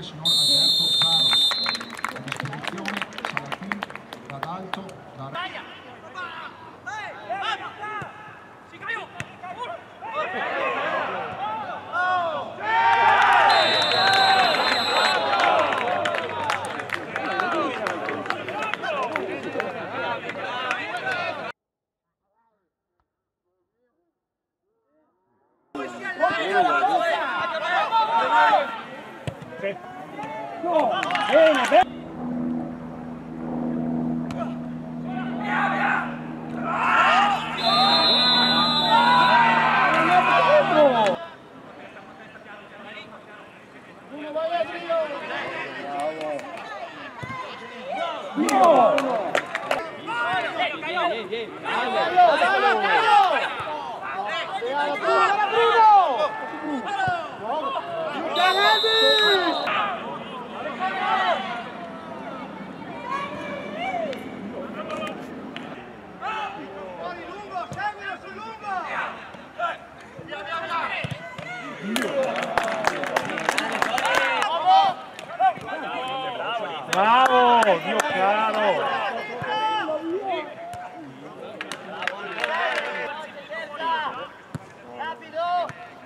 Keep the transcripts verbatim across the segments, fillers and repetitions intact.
Signor Alberto Zaro, a disposizione Salatin, D'Adalto, da Bravo, Dio caro!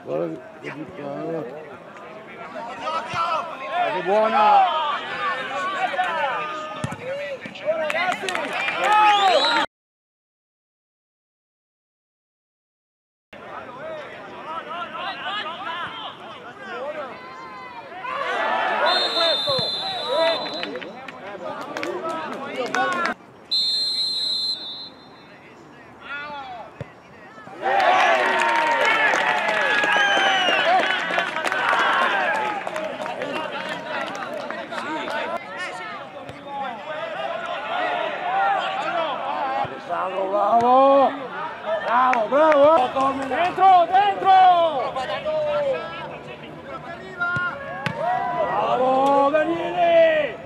Guarda che, che, che buona! Alessandro, bravo! Bravo, bravo! Dentro, dentro! Bravo, Daniele!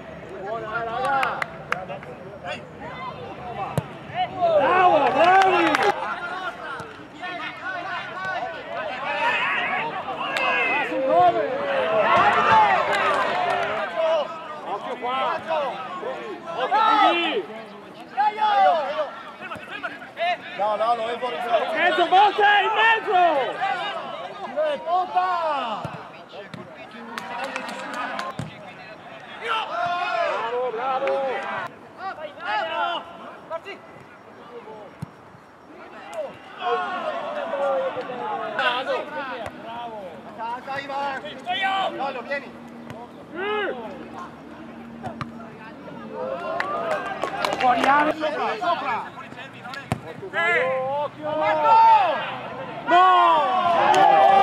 Bravo, bravi! Occhio qua! Occhio qui! No, no, no, è fuori gioco. Enzo, volta in mezzo! Eh, puta! Bravo, bravo! Bravo! Bravo, Ivan! Gallo, vieni! Fuori, sopra, sopra! Occhio! No!